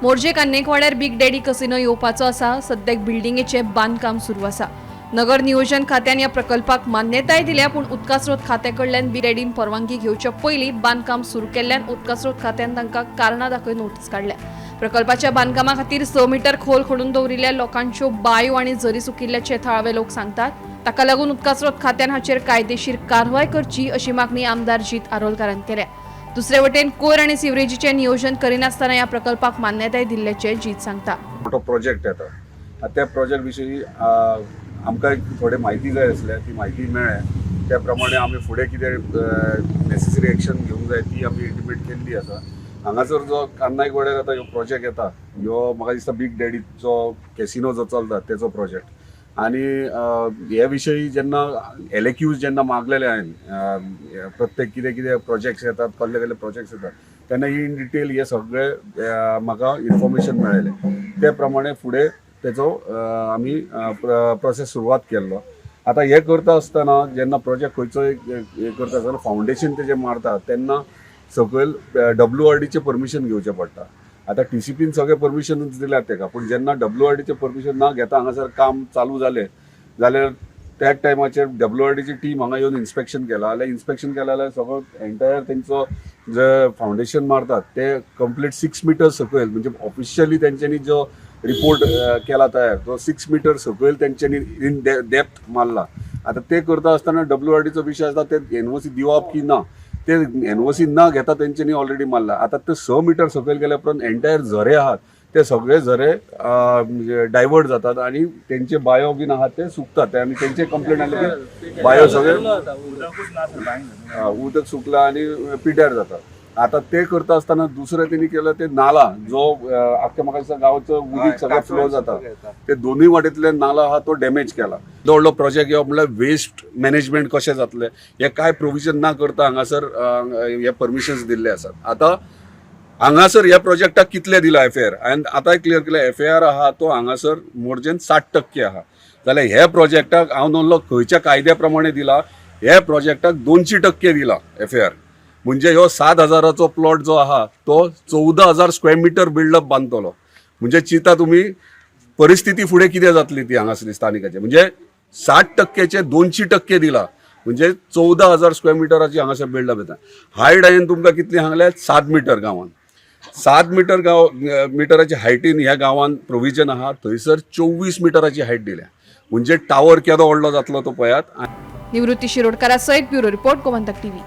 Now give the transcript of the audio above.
Morjim कान्नेकवाड्यार big daddy casino येवपाचो आसा. सद्याक बिल्डिंगेचें बांदकाम सुरू आसा. नगर नियोजन खात्यान ह्या प्रकल्पाक मान्यताय दिल्या, पूण उदकास्रोत खात्या कडल्यान बिग डॅडीन परवानगी घेवचे पयलीं बांदकाम सुरू केल्ल्यान उदकास्रोत खात्यान तांकां कारणां दाखय नोटीस काडल्या. प्रकल्पाच्या बांदकामा खातीर 6 मिटर खोल खणून दवरिल्ल्या लोकांच्यो बायो आनी झरी सुकिल्ल्याचे थळावे लोक सांगतात. ताका लागून उदकास्रोत खात्यान हाचेर कायदेशीर कारवाय करची अशी मागणी आमदार जीत आरोलकारान केल्या. दुसरे वटेन कोयर आनी सिवरेजीचें नियोजन करिनासतना ह्या प्रकल्पाक मान्यताय दिल्ल्याचें जीत सांगता. मोठो प्रोजेक्ट येता. आतां त्या प्रोजेक्ट विशयी आमकां एक थोडी म्हायती जाय आसल्या, ती म्हायती मेळ्ळ्या. त्या प्रमाणे आमी फुडें कितें नेसेसरी एक्शन घेवंक जाय ती आमी इंटिमेट केल्ली आसा. हांगासर जो कान्नायक वाड्यार आतां ह्यो प्रोजेक्ट येता, ह्यो म्हाका दिसता बीग डॅडीचो कॅसिनो जो चलता तेचो प्रोजेक्ट. आनी हे विशयी जेन्ना एलएक्यूज जेन्ना मागलेले हांवें, प्रत्येक कितें कितें प्रोजेक्ट्स येतात, कसले कसले प्रोजेक्ट्स येतात, तेन्ना इन डिटेल हे सगळे म्हाका इन्फॉर्मेशन मेळ्ळेलें. ते प्रमाणे फुडें तेचो आमी प्रोसेस सुरवात केल्लो. आतां हे करता आसतना जेन्ना प्रोजेक्ट खंयचो एक हे करता आसतना फावंडेशन तेजें मारता तेन्ना सकयल डब्ल्यू आर डीचें परमिशन घेवचें पडटा. आतां टीसीपीन सगळें परमिशन दिल्यात तेका, पूण जेन्ना डब्ल्यू आर डीचें परमिशन ना घेता हांगासर काम चालू जालें जाल्यार त्याच टायमाचेर डब्ल्यू आर डीची टीम हांगा येवन इन्स्पेक्शन केलां जाल्यार, इन्स्पेक्शन केलें जाल्यार सगळो एंटायर तेंचो जे फावंडेशन मारतात ते कंप्लीट 6 मिटर सकयल, म्हणजे ऑफिशियली तेंच्यांनी जो रिपोर्ट केला तयार तो 6 मिटर सकयल तेंच्यांनी इन डेप्थ मारला. आतां ते करता आसतना डब्ल्यू आर डीचो विशय आसता, ते एनओसी दिवप की ना. ते एनओसी न घेता तेंच्यांनी ऑलरेडी मारला. आतां ते 6 मिटर सकयल गेल्या उपरांत एंटायर झरे आहात ते सगळे झरे डायवर्ट जातात आणि तेंचे बायो बीन आहात ते सुकतात आनी तेंचे कंप्लेंट आयले की बायो सगळे उदक सुकला आणि पिड्यार जाता. आता ते करता आसतना दुसरें तेणी केलं ते नाला जो आख्या म्हाका दिसता गांवचो उदीक सगळें फ्लो जाता, ते दोनूय वाटेंतले नाला आहा तो डॅमेज केला. येदो व्हडलो प्रोजेक्ट येवप म्हणल्यार वेस्ट मॅनेजमेंट कशें जातलें हे काय प्रोविजन ना करता हांगासर हे परमिशन्स दिल्ले आसात. आतां हांगासर ह्या प्रोजेक्टाक कितले दिला एफआर हांवें आतांय क्लियर केलें. एफआर आहा तो हांगासर मोरजेन 60% आहा, जाल्यार ह्या प्रोजेक्टाक हांव नल्लो खंयच्या कायद्या प्रमाणे दिला. ह्या प्रोजेक्टाक 200% दिला एफआर. म्हणजे ह्यो 7 हजाराचो प्लॉट जो आहा तो 14,000 स्क्वेअर मिटर बिल्डअप बांदतलो. म्हणजे चिंता तुमी परिस्थिती फुडें कितें जातली ती हांगासरली स्थानिकाची. म्हणजे 60 टक्क्याचे 200% दिला म्हणजे 14,000 स्क्वेअर मिटराची हांगासर बिल्डअप येता. हायट हांवें तुमकां कितली सांगल्या? 7 मिटर. गांवान 7 मिटर गांव मिटराची हायटीन ह्या गांवान प्रोविजन आहा, थंयसर 24 मिटराची हायट दिल्या. म्हणजे टावर केदो व्हडलो जातलो तो पळयात. निवृत्ती शिरोडकारा सयत ब्युरो रिपोर्ट, गोमंतक टीव्ही.